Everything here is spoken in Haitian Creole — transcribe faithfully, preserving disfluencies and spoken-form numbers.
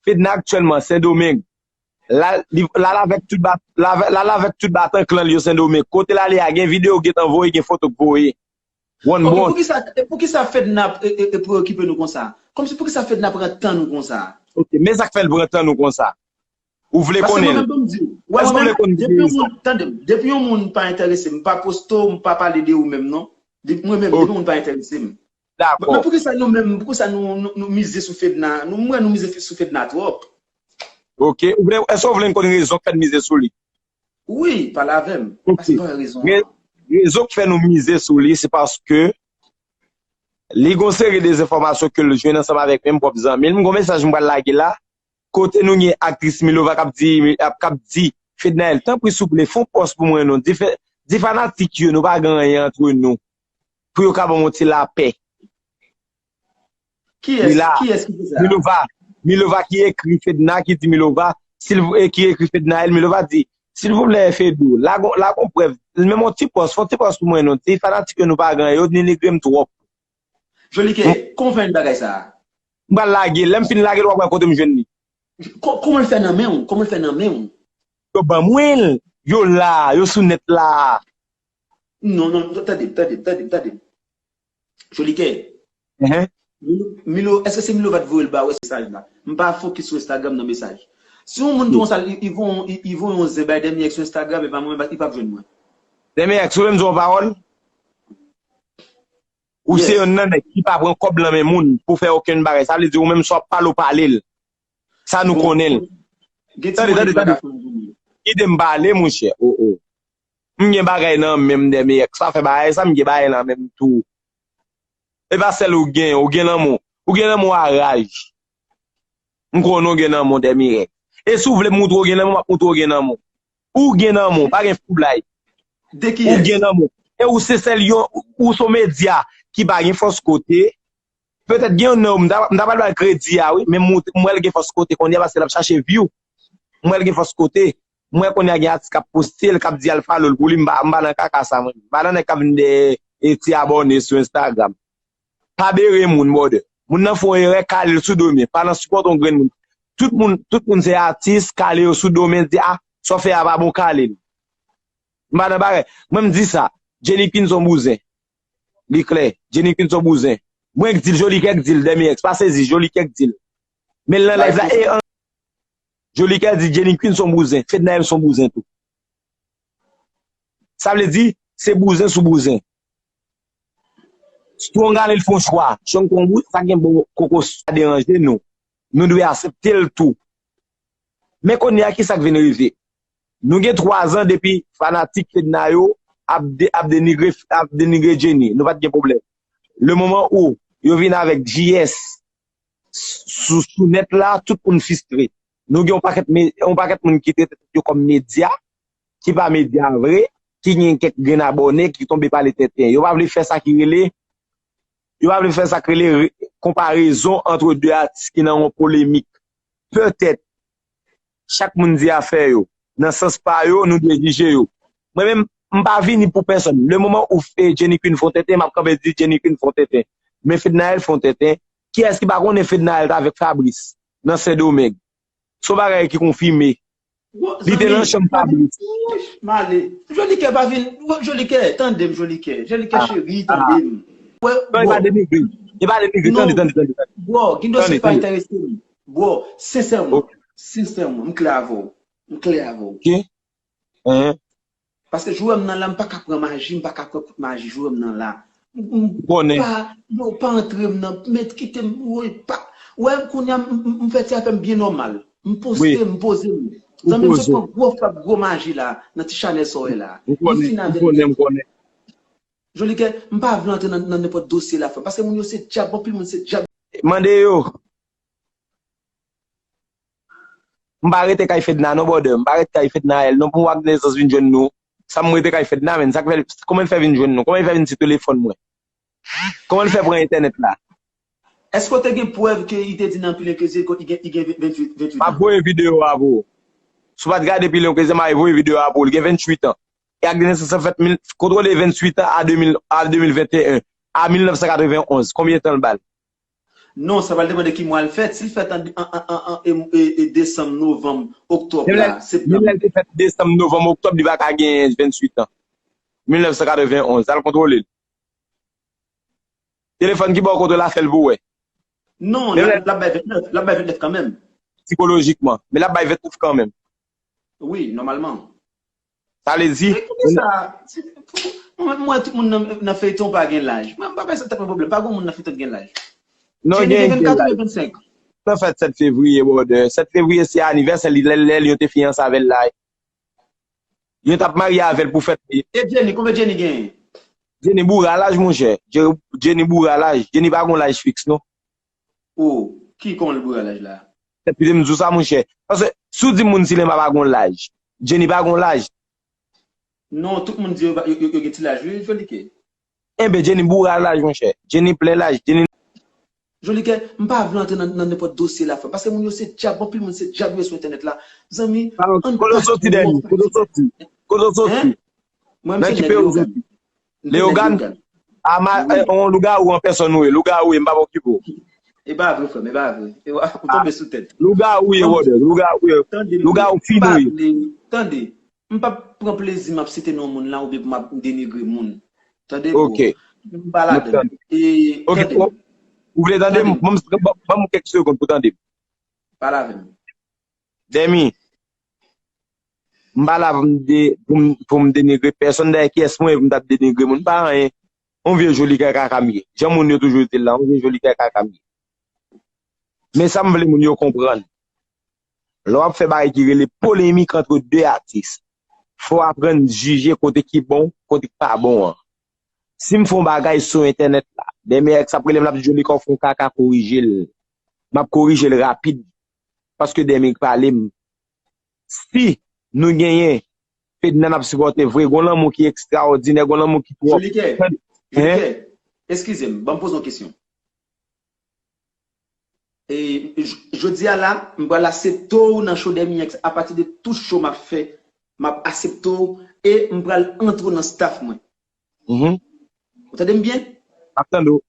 Fedna aktyèlman Sendomeng. L al, li, l al avèk tout bat, l al avèk tout batan klan l yo Sendomeng. Kote l ale a, gen videyo gentan voye, gen foto k voye. One bon. Ok, poukisa, poukisa Fedna e, e, e preokipe nou konsa? Kòmsi poukisa Fedna pran tan nou konsa? Ok, men sa k fè l pran tan nou konsa. Ou vle konnen l? Paske mwen menm, ban m di w, wè, mwen menm, depi yon moun, tande m, depi yon moun pa enterese m, m pa poste w, m pa pale de ou menm, non. Depi, mwen menm, depi yon moun pa enterese m. Dakò. Men poukisa nou menm, poukisa nou, nou, nou mize sou Fedna? Nou, mwen, nou mize sou Fedna twòp. Ok. Ou vle, èske w vle n konn rezon k fè n mize sou li? Wi, pale avè m. Ok. Paske pa rezon an. Re-, rezon k fè nou mize sou li, se paske li gon seri de enfòmasyon ke l jwenn ansanm avèk menm pwòp zanmi l. M gon mesaj m pral lage la. Kote nou gen aktris Milova k ap di, k ap di Fednaelle, tanpri souple, fè yon pòs pou mwen non. Di fè, di fanatik yo, nou pa gen anyen antre nou. Pou yo ka ban m yon ti lapè. Kiyès, kiyès ki fè sa? Milova, Milova ki ekri Fedna, ki di Milova, silv-, e ki ekri Fednaelle, Milova di, silvouplè, Fedou, la gon, la gon prèv. Menm yon ti pòs, fè yon ti pòs pou mwen non. Di fanatik yo, nou pa gen anyen, yo denigre m twòp. Jolikè, kòman w fè jwenn bagay sa a? M pral lage l. Lè m fin lage l, w ap wè kote m jwenn li. Kò-, kòman l fè nan men w? Kòman l fè nan men w? Yo ban mwen l. Yo la, yo sou nèt la. Non, non, tande, tande, tande, tande. Jolikè. Enhen. Milo, Milo, èske se Milova t voye l ba ou, èske mesaj la? M pa fokis sou Instagram nan mesaj. Si yon moun di konsa, li, li voye, li, li voye yon zen bay Dèmi Èks sou Instagram, e pa mwen, li p ap jwenn mwen. Dèmi Èks, ou vle m di w yon pawòl? Ou se yonn nan nèg ki pa pran kòb nan men moun pou fè okenn bagay. Sa vle di ou menm sa w ap pale, w pale l. Sa nou konnen l. Tande, tande, tande. Kite m pale, monchè. O, o. M gen bagay nan men m, Dèmi Èks. Sa fè bagay sa, m gen bagay nan men m tou. E pa sèl ou gen, ou gen lanmou. Ou gen lanmou a raj. M konnen w gen lanmou, Dèmi Èks. E si w vle m moutre w gen lanmou, m ap moutre w gen lanmou. Ou gen lanmou, pa gen foublay. De kiyès? Ou gen lanmou. E ou se sèl yon, ou se yon medya ki pa gen fòs kote. Petèt gen yon nonm, m ta, m ta pral ba l kredi a, wi, men m, m wè l gen fòs kote kounye a paske l ap chache view. M wè l gen fòs kote. M wè kounye a gen atis k ap poste l, k ap di al follow l pou li, m pa, m pa nan kaka sa, mwen. M pa nan nèg k ap vin de, e, ti abòne sou Instagram. Pa bere moun, brother. Moun nan fè yon erè, kale l sou do men. Pa nan sipòte yon grenn moun. Tout moun, tout moun se atis, kale yo sou do men, di, a, sa w fè a pa bon, kale l. M pa nan bagay. Mwen, m di sa. Jenny Queen se yon bouzen. Li klè. Jenny Queen se yon bouzen. Mwen k di l, Jolikè k di l, Dèmi Èks. Pa sezi, Jolikè k di l. Men l nan live la, e, an, Jolikè di Jenny Queen se yon bouzen. Fednaelle se yon bouzen tou. Sa vle di, se bouzen sou bouzen. Strong ale l fè yon chwa. Strong pran wout, sa gen bon kokos, sa deranje nou. Nou dwe aksepte l tou. Men kounye a, ki sa k vin rive? Nou gen twa zan depi fanatik Fedna yo ap de-, ap denigre, ap denigre Jenny. Nou pa t gen pwoblèm. Le moman ou yo vin avèk J S sou, sou nèt la, tout moun fistre. Nou gen yon pakèt me-, yon pakèt moun ki trete tèt yo kòm medya, ki pa medya vre, ki gen kèk grenn abòne, ki tonbe pale tenten. Yo pa vle fè sa ki rele, yo pa vle fè sa k rele re-, konparezon antre de atis ki nan yon polemik. Petèt, chak moun di afè yo. Nan sans pa yo, nou dwe jije yo. Mwen menm, m pa vini pou pèsonn. Le moman ou fè Jenny Queen fè yon tenten, m ap kanpe di Jenny Queen fè yon tenten. Men Fednaelle fè yon tenten. Kiyès ki pa konnen Fednaelle t avèk Fabrice nan Sendomeng? Se yon bagay ki konfime. Li te nan chanm Fabrice. Wouch, m ale. Jolikè pa vin. Jolikè, tande m, Jolikè. Jolikè cheri, tande m. Non, e pa denigre. E pa denigre. Tande, tande, tande, tande. Bro, gen dosye ki pa enterese m. Bro, sensèman. Sensèman, m klè avè w. M klè avè w. Ok. Enhen. Paske jouwè m nan la, m pa ka pran maji, m pa ka pran kout maji, jouwè m nan la. M, m pa, yo pa antre m nan, men kite m, woy, pa. Wè, kounye a, m, m, m fè ti afè m byen nòmal. M poste, m poze m. Zanmi m sot pran gwo frap, gwo maji la, nan ti chanèl sa w wè la. M konnen, m konnen, m konnen. Jolikè, m pa vle antre nan, nan nenpòt dosye la, frè m, paske moun yo se dyab, anpil moun se dyab. Mande yo. M pa rete kay Fedna non, brother. M pa rete kay Fednaelle non, pou Agnes vin jwenn nou. Sa m rete kay Fedna, menn. Sa k fè, kòman l fè vin jwenn nou? Kòman l fè vin sou telefòn mwen? Kòman l fè pran entènèt la? Èske w te gen prèv ke li te di nan Pilon Kreze li gen, li gen venntuit, venntuit an? M ap voye videyo a pou ou. Si w pa t gade Pilon Kreze, m a voye videyo a pou ou. Li gen venntuit an. E ak de nesans lan fèt mil, kontwole venntuit an a de mil, a de mil venteyen, a mil nèf san katrevenonz. Konbyen tan l ba l? Non, sa pral depann de ki mwa l fèt. Si l fèt an, an, an, an, an, e, e, e desanm, novanm, oktòb Menm lè la, septanm. Menm lè l te fèt desanm, novanm, oktòb, li pa ka gen venntuit an. Mil nèf san katrevenn onz, al kontwole l. Telefòn ki bò kote l a fè l pou wè. Non, l ap bay vennèf, l ap bay vennèf kanmenm. Sikolojikman. Men l ap bay vennèf kanmenm. Wi, nòmalman. Sa vle di. Mwen, mwen, tout moun nan, nan feyton pa gen laj. Mwen, m pa fè sa tèt mwen pwoblèm. Pa gen moun nan feyton ki gen laj. Non, Jenny gen vennkat oubyen vennsenk? Nan fèt sèt fevriye, brother. Sèt fevriye se anivèsè li, lè, lè li yo te fiyanse avè l la. Yo t ap marye avè l pou fèt li. E Jenny, konbyen Jenny genyen? Jenny boure a laj, monchè. Je- Jenny boure a laj. Jenny pa gon laj fiks, non. Oh, ki kòman l boure a laj la? Epi m di w sa, monchè. Paske si w di moun Silema pa gon laj, Jenny pa gon laj. Non, tout moun di yo, yo, yo, yo gen ti laj, wi, Jolike. Enben, Jenny boure a laj, monchè. Jenny plen laj. Jenny Jolike, m pa vle antre nan, nan nenpòt dosye la, frè. Paske moun yo se dyab, anpil moun se dyab yo sou entènèt la. Zanmi, Alò, kote w soti, Dèmi? Kote w soti? Kote w soti? Mwen, Nan m se ki nèg peyi w Leyogàn. soti? Leyogàn? Ama, eh, on lougawou an pèsòn ou ye. Lougawou ye, m pa okipe w. E pa vre, frè m, e pa vre. E wa, ou tonbe sou tèt. Lougawou ye, brother. Lougawou ye. Tande m. Lougawou M fin pa ou ye. vle, tande. M p ap pran plezi m ap site non moun la oubyen pou m ap denigre moun. Tande, bro. Ok. M pa ladan. E, Ok, tande ou, m. ou vle tande m? Tande m. Ban m, ban m kèk segonn pou tande m. Pale avè m. Dèmi, m pa la pou m de, pou m, pou m denigre pèsonn. Dayè, kiyès mwen ye pou m t ap denigre moun? M pa anyen. On vye Jolike kaka m ye. Jan moun yo toujou di l la, on vye Jolike kaka m ye. Men sa m vle moun yo konprann. Lè w ap fè bagay ki rele polemik antre de atis, fò w aprann jije kote ki bon, kote ki pa bon an. Si m fè yon bagay sou entènèt la, Dèmi èks ap rele m, l ap di Jolike w fè yon kaka, korije l. M ap korije l rapid. Paske Dèmi k pale m. Si nou genyen Fedna n ap sipòte vre, gon lanmou ki ekstraòdinè, gon lanmou ki twòp. Jolike, Jolike, eskize m, ban m poze yon kesyon. E, j- jodi a la, m pral aksepte w nan show Dèmi èks apati de tout show m ap fè, m ap aksepte w e m pral antre w nan staff mwen. Mhm. Ou tande m byen? M ap tande w.